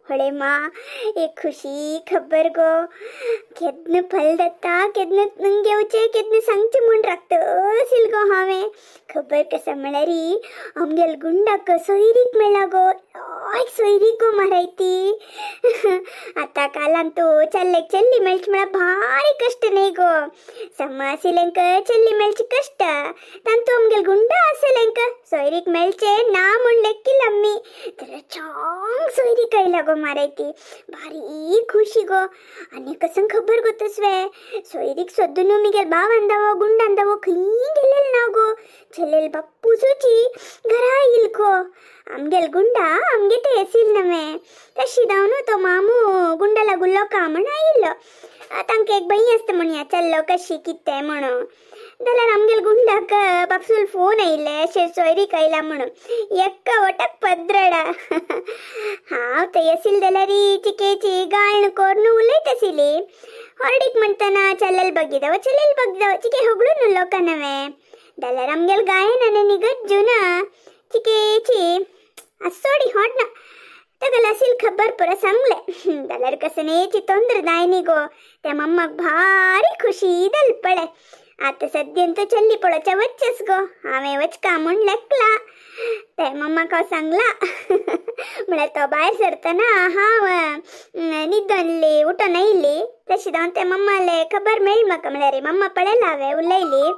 होळेमा एक खुशी खबर गो केदन फल दत्ता केदन घेवचे केदन सांगचे म्हूण राखतसील गो हांवें. खबर कसा म्हळ्यार आमगेल गुंडाक सोयरीक मेळ्ळा गो, एक सोयरीक गो मारायती. आतां कालान तूं चल्लेक चल्ली मेळची म्हळ्यार भारी कश्ट न्ही गो. समा आशिल्लेंक चल्ली मेळची कश्ट, तांतू आमगेल गुंडा आशिल्लेंक सोयरीक मेळचे ना म्हूण लेखील आमी. तर चांग सोयरीक आयला गो मारायती, भारी खुशी गो. आनी कसं खबर गो तसवे सोयरीक सोदून मिगेल भाव अंदावो गुंड अंदावो खंय गेलेल ना गो. चलेल बाप्पूसूची घरा येईल गो. आमगेल गुंडा आमगे ते येसील नवे तशी धांवन तो मामू गुंडाला गुल्लो का म्हण आयिल्लो. तांकां एक बई आसता म्हणया चल्लो कशी कितें म्हणून. जाल्यार आमगेल गुंडाक बापसूल फोन आयिल्ले अशें सोयरीक आयला म्हणून. एका वटाक पद्रडा. हांव थंय आशिल्लें जाल्यार चिकेची गाळण करून उलयत आशिल्ली. हॉर्डीक म्हणटना चलेल बगीदावो चलेल बगीदावो चिके होगळून लोकां नवे. जाल्यार आमगेल गायन आनी गज्जू ना चिकेची सोडी हॉट ना ताका आशिल्ली खबर पुरा सांगले. जाल्यार कसं न्ही तोंद्र जाय न्ही गो. त्या मम्माक भारी खुशी जाली पळय. आतां सद्यान तो चल्ली पळोवच्या वचचेच गो. हांवें वचका म्हूण लेखला ते मम्माक हांव सांगला. म्हळ्यार तो भायर सरतना हांव न्हिदोनली उठोन आयिल्ली. तशी जावन ते मम्माले खबर मेळ्ळी म्हाका. म्हळ्यार मम्मा पळयला हांवें उलयली.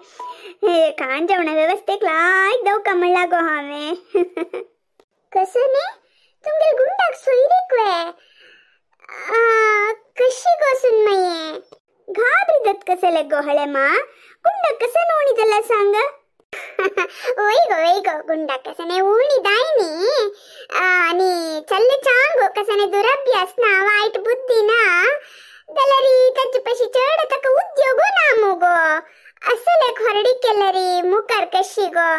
खाण जेवणा वेवस्थेक लायक दवका म्हणला गो हांवें. कसं न्ही तुमगेल गुंडाक सोयरीक वे कशी गो सुनमये घाबरी दत कसले गो हळे मा. गुंडाक कसं उणी जाल्यार सांग. वय गो वय गो गुंडाक कसं उणी जाय न्ही. आनी चल्ले चांगो कसं दुरभ्यास ना वायट बुद्धी ना जाल्यार ताचे पशी चड ताका उद्योगो ना मुगो. असले खरडी केल्यार मुखार कशी गो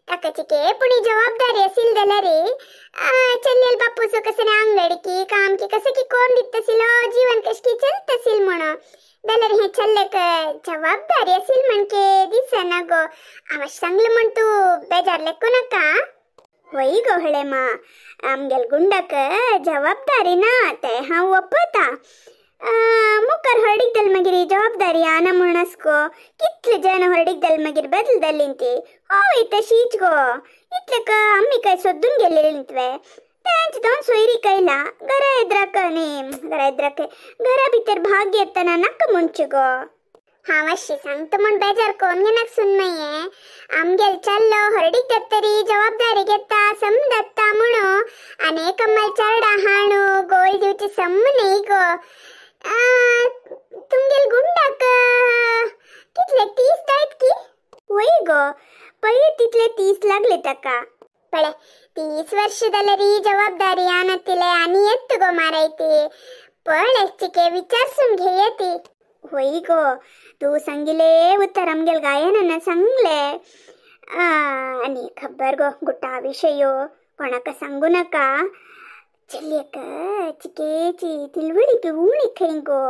ताका चिके पुणी जबाबदारी आशिल्ली जाल्यार चल्लेल बापूसो कसं अंगडकी कामकी कसं की कोण दितसिलो जीवन कशी चलतसील म्हणून. जाल्यार हे चल्लेक जबाबदारी आशिल्ली म्हणके दिसना गो. हांव सांगलें म्हण तूं बेजार लेखू नाका. वय गो हळे मा आमगेल गुंडाक जबाबदारी ना तें हांव वपता. मुखार हळडीक दल मागीर जबाबदारी आना म्हूण आसगो. कितले जण हळडीक दल मागीर बदल दल्ली ती हय तशीच गो. इतले आमी काय सोदून गेलेली तुवें तेंच जावन सोयरीक आयला घरा एद्राक न्ही घरा एद्राक घरा भितर भाग घेतना नाका म्हणचे गो. हांव अशी सांगता म्हूण बेजार कोण घेनाक सुनमये. आमगेल चल्लो हरडीक जातरी जबाबदारी घेता समजता म्हणून. आनी कम्मल चरडा हाणू गोल दिवची सम न्ही गो. तुमगेल गुंडाक कितले 30 जायत की? वय गो पळय तितले 30 लागले ताका. पळय 30 वर्ष जाल्यार जबाबदारी आनातिले आनी येत गो मारायती. पळय चिके विचारसून घेय ती. वय गो तूं सांगिले उत्तर आमगेल गायनान सांगले. आनी खबर गो गुटा विशयो कोणाक सांगू नाका. चलयेक चिकेची तिलवळीक उणी खंय गो.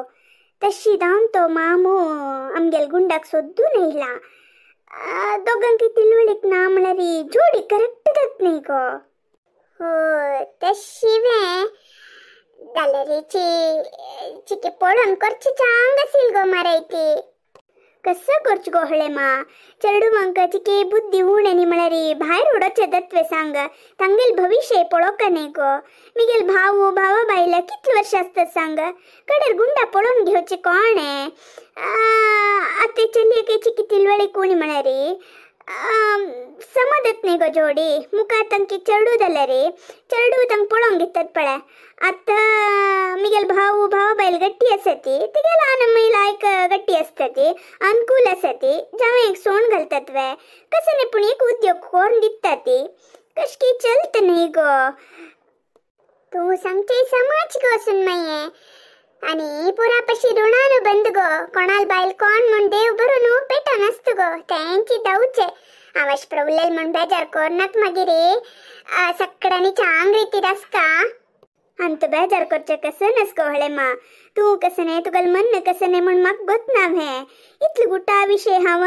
तशी जावन तो मामू आमगेल गुंडाक सोदून येयला. दोगांक तिलवळीक ना म्हळ्यार जोडी करेक्ट जात न्ही गो. हो तशी वे जाल्यार चिके पळोवन करची चांग आशिल्ली गो मारायती. कसं करचें गो हळे मा चेडवांक चिके बुद्धी उणें न्ही म्हळ्यार भायर उडोवचें दत्वे सांग. तांगेल भविश्य पळोवका न्ही गो. मिगेल भाव भावा बायला कितले वर्ष आसतात सांग. कडेर गुंडा पळोवन घेवचें कोणें. आतां चलयेक चिकी तिलवळी कोणी म्हळ्यार समजत न्ही गो जोडी. मुखार तांकां चेडूं जाल्यार चेडूं तांकां पळोवंक घेतात पळय. आतां मिगेल भाव भावा बायल गट्टी आसा ती तिगेल आनी लायक गट्टी आसता ती अनुकूल आसा ती जावं एक सोण घालतात वे कसं न्ही पूण एक उद्योग करून दिता ती कशकी चलत न्ही गो. तूं सांगचें समाज गो सुनमये. आनी पुरा पशी ऋणानु बंद गो. कोणाल बायल कोण म्हूण देव बरो न्हू पेटो नासता गो. तेंची धांवचे हांव अशें प्रवलेल म्हूण बेजार करनात मागीर सगळ्यांनी चांग रितीर आसता. अंत बेजार करचें कसं नस गो हळेमा तूं कसं न्ही तुगेलें मन कसं न्ही म्हूण म्हाका गोत ना हें इतले गुटा विशय हांव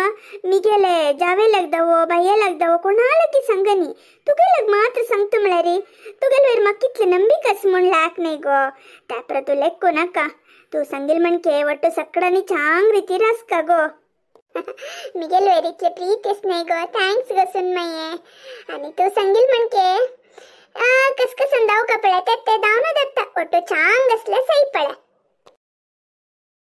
मिगेले जावे लागदावो बाये लागदावो कोणा की सांगनी तुगेले मात्र सांगता म्हळ्यार तुगेले वयर म्हाका कितले नंबिक आसा म्हूण लायक न्ही गो त्यापर तूं लेखू नाका तूं सांगील म्हणके वट्टू सगळ्यांनी चांग रितीर आसका गो. मिगेल वयर इतले प्रीत न्ही गो thanks गो सुनमये. आनी तूं सांगील म्हणके कस कसन धाव का पळय ते धांवना दत्ता वट्टू चांग असले सही पळय.